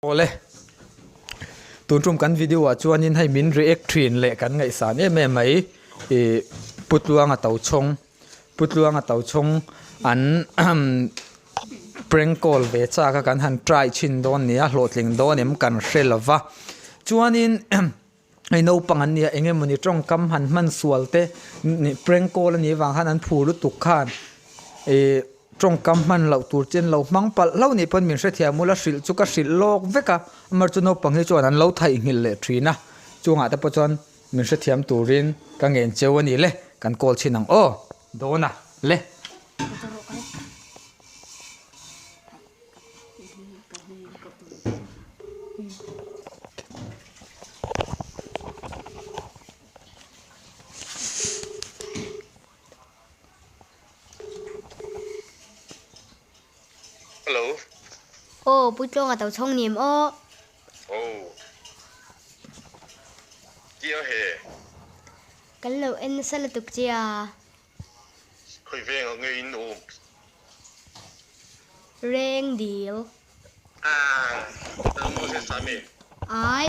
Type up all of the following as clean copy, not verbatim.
Awle. Tun tum kan video ah chuanin hei min react thin leh kan ngaihsan em em mai ih Pu Tluanga Tochhawng Pu Tluanga Tochhawng an prank call ve chak a kan han try chhin dawn nia hlawhtling dawn em kan hre lo va chuanin hei naupang an nia eng emawni tawngkam han hman sual te prank call anih avang khan an phur lutuk khan ih tawngkam hman loh tur chu an lo hmang palh hlauh nih pawn min hrethiam ula hrilh chu ka hrilh lawk vek a amaherawhchu chu naupang hi chuan an lo theihnghilh leh thin a chungah te pawh chuan min hrethiam turin ka ngen cheu a ni le kan call chhin ang aw dawn a le. Hello. Aw Pu Tluanga to chhawng ni em aw. Aw. Tia he. Kan lo en nasa lutuk che a. Khawi vengah nge in awm? Reng dil. Ah, Moses Sami. Ai.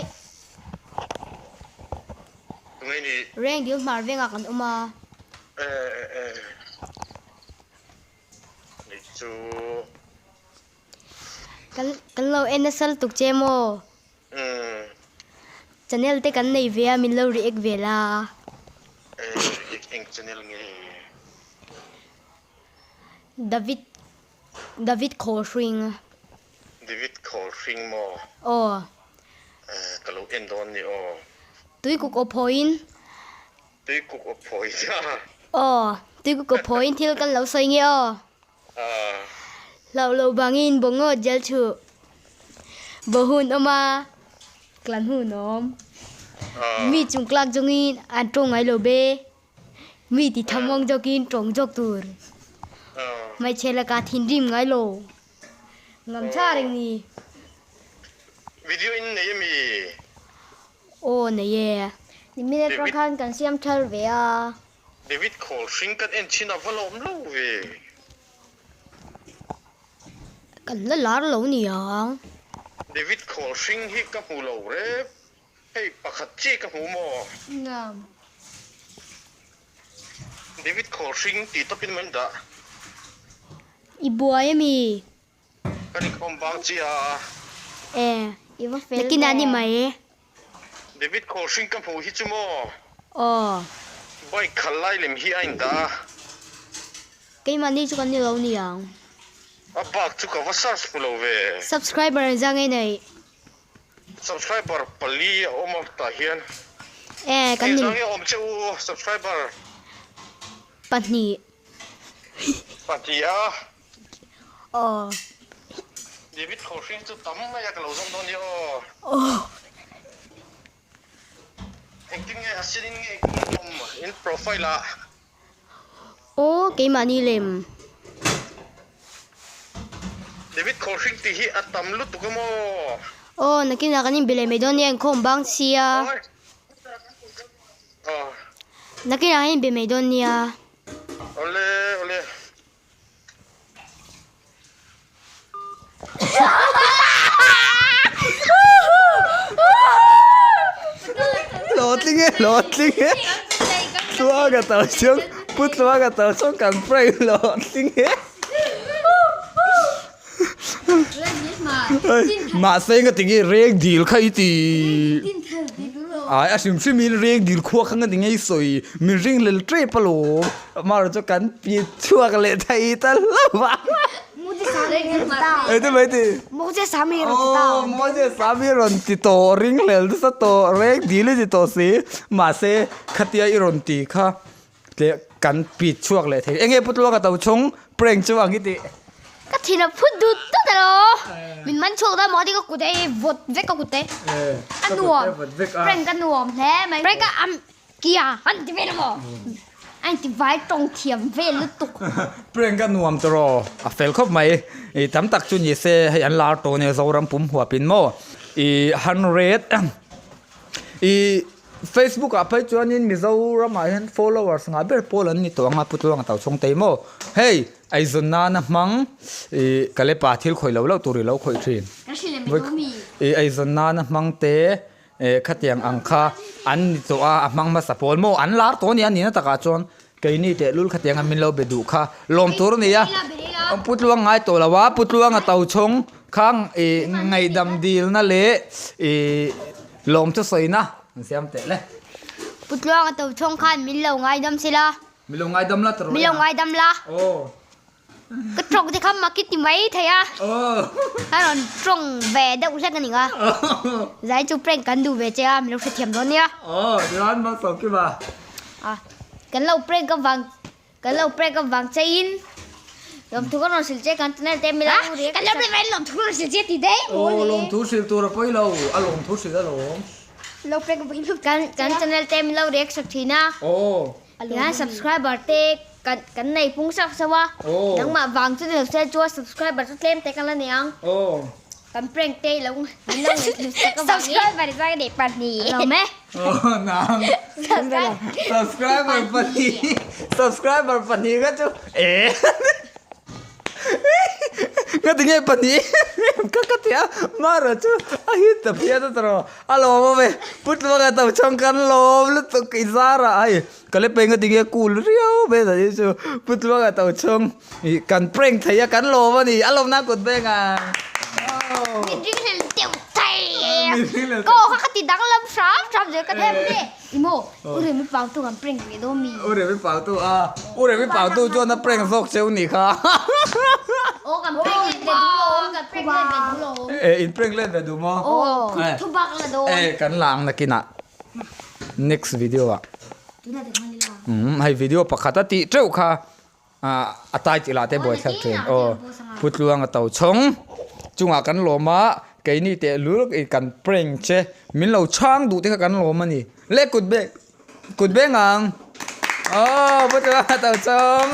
Tunge ni? Reng dil hmar vengah kan awm a. Eh eh eh. Ni chu. Kan kan lo en nasa lutuk che maw? Umm. Channel te kan nei ve a min lo react ve la. Eh react eng channel nge? David David Khawlhring. David Khawlhring maw? Aw. Eh ka lo en dawn ni aw. Tuikuk aw phawiin. Tuikuk aw phawiin a. Aw, tuikuk aw phawiin thil kan lo sawi nge aw. Hlauh loh bangin bawngawt jal chuh bawhun awm a, klan hun awm. Mi chung tlak zawngin an tawng ngai lo be. Mi ti thamawng zawkin tawng zawk tur. Hmeichhe laka thinrim ngai lo. Ngam tha reng ni. Video in nei ami? Aw nei e. Nimin atang khan kan siam thar ve a. David khawl hring kan en chin a va lawm lo ve. Kan la lar lo niang. David khawl hring hi ka hmu lo rep. Hei pakhat chiah ka hmu maw? Ngam. David khawl hring tih tawpin min dah. I buai ami? Kan inkhawm bang chiah a. E, i va fel ve. Nakinah ni mai. David khawl hring ka hmuh hi chu maw? Aw. Bike khal lai lem hi a indah a. Keimahni chu kan ni lo niang. A bak chu ka va search hmu lo ve. Subscriber an zang e nei. Subscriber pali a awm a tah hian. E, kan ni. Engzang nge awm che u subscriber? Pahnih. Pahnih a. Aw. David Khawhring chu tam mai a ka lo zawng dawn nia aw. Aw. Engtin nge a sin in nge engtin nge awm in profile ah. Aw keimahni lem. David Khawhring tih hi a tam lutuk a maw. Aw nakinah kan inbe leh mai dawn nia inkhawm bang sia. Aw. Nakinah kan inbe mai dawn nia. Awle awle. Hlawhtling e hlawhtling e Tluanga tawh chuan Pu Tluanga tawh chuan kan prank hlawhtling e Mahse nga tinge reng dil kha i ti Ai a hrim hrim in reng dil khua kha nga tinge i sawi min ring lel tep alawm Amaherawhchu chu kan pi chhuak leh thei ta hlauh a. Eng ti mai ti? Aw Moses Sami rawn ti tawh ring hlel nasa tawh reng dil i ti tawh si mahse khatia i rawn ti kha tleh kan pi chhuak leh thei enge Pu Tluanga to chhung prank chu ang i tih. Ka thin a phut dut dut alo min man chhuak dawn maw ti ka kut ei vawt vek ka kut te a nuam prank a nuam hle mai prank a am Kia an ti vel amaw? A inti vai tawng thiam vel lutuk. Prank a nuam tawh a fel khawp mai. I tam tak chu ni se hei an lar tawh nia Zoram pum huap in maw. I 100 i Facebook ah phei chuanin Mizoram ah hian followers ngah ber pawl an ni tawh ang a Pu Tluanga tau chhung te maw. Hei eizawn nana hmang i Kalepa thil khawih lo loh tur i lo khawih thin. Ka hrilh em i mi? I eizawn nana hmang te khatiang ang kha an ni tawh a, a hmang hmasa pawl maw an lar tawh a ni a nihna takah chuan keini tehlul khatiang a min lo be duh kha lawm tur a ni a, Putluang ngai tawh lo a, Putluanga tochhawng kha ih ngaihdam dilna leh ih lawm chu sawina an siam teh le. Putluanga tochhawng khan min lo ngaidam sela. Min lo ngaidam la tawh rawh. Min lo ngaidam la. Aw. Ka tawng te kha mak i ti mai thei a. Ka rawn tawng ve deuh hlek a ni nga. Zai chu prank kan duh ve che a, min lo hrethiam dawn nia. Aw, tichuan ma sawm ki ba. A, kan lo prank avang, kan lo prank avang che in lawmthu ka rawn hrilh che kan channel te mi lo react. Kan lo prank avangin lawmthu ka rawn hrilh che ti daih maw le. Aw, lawmthu hrilh tur a pawi lo, a lawmthu hrilh alawm. Lo prank avangin lawmthu kan kan channel te mi lo react sak thin a. Aw. Tihian subscriber te kan kan nei pung sauh sauh a, nangmah vang chu ni lo se chuan subscriber chu tlem te kan la nei ang. Kan prank te lo min lo ngaihtuah sak avangin. Subscriber zai ka neih pahnih. A lawm e. Nang subscriber pahnih subscriber pahnih kha chu e. Nga tinge pahnih ka ka ti a mara chu a hit ta phian a tawh a lawm awm e pu tluanga to chhang kan lawm lutuk i zar ah hei ka le peng nga tinge cool riau mai ta chu pu tluanga to chhang ih kan prank thei a kan lawm a ni a lawm nan kut beng ang Mi ringhlel deuh thei ka aw kha ka ti danglam hram hram zel ka them hle. Imo, u Remi Pautu kan prank ve dawn mi? U Remi Pautu a, U Remi Pautu chuan a prank zawk cheu nih kha. Aw kan prank let ve duh lo, kan prank let ve duh lo. E in prank let ve duh maw? Aw, thu bak la dawn. E kan la ang nakinah next video ah. Tunah te khan ila. Um hei video pakhat a tih teuh kha. A tai tih lah te buai thlak thin. Aw Pu Tluanga to chhawng chungah kan lawm a, keini tehlul kan prank che min lo chhang duh te kha kan lawm a ni. Le kut beng kut beng ang. Aw Pu Tluanga to chhawng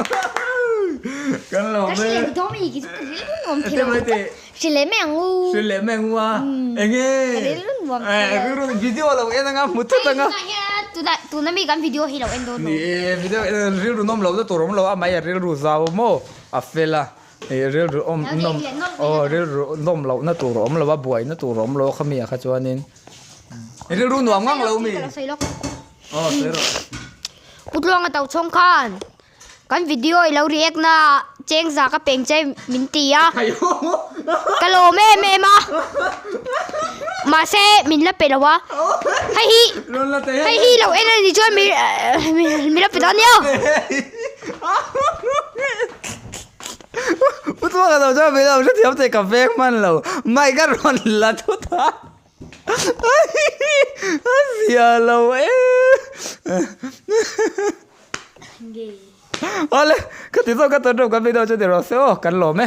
kan lawm e. Hrilh leh mai ang u. Hrilh leh mai ang u a. Enge? Rilru nuam thei lo. Rilru video lo en anga hmu thut anga. Tunah hian tuna tuna mi kan video hi lo en dawn lo. Ni e video en rilru nawm lo na tur awm lo a mai a rilru zau maw a fel a. Rilru awm nawm aw rilru nawm loh na tur awm lo a buai na tur awm lo a khami ah kha chuanin rilru nuam ngang lo mi. Aw sawi rawh. Pu Tluanga Tochhawng khan Kan video i lo react na cheng za ka peng che min ti a, ka lawm em em a, mahse min la pe lo a, hei hi hei hi lo en a ni chuan min la pe dawn nia. Pu Tluanga lo chuan min lo hrethiam thei ka veng hman lo, mic a rawn la thut a. A zia lo e. Awle, ka ti zawk ka tawn reuh kan video chu ni rawh se aw, kan lawm e.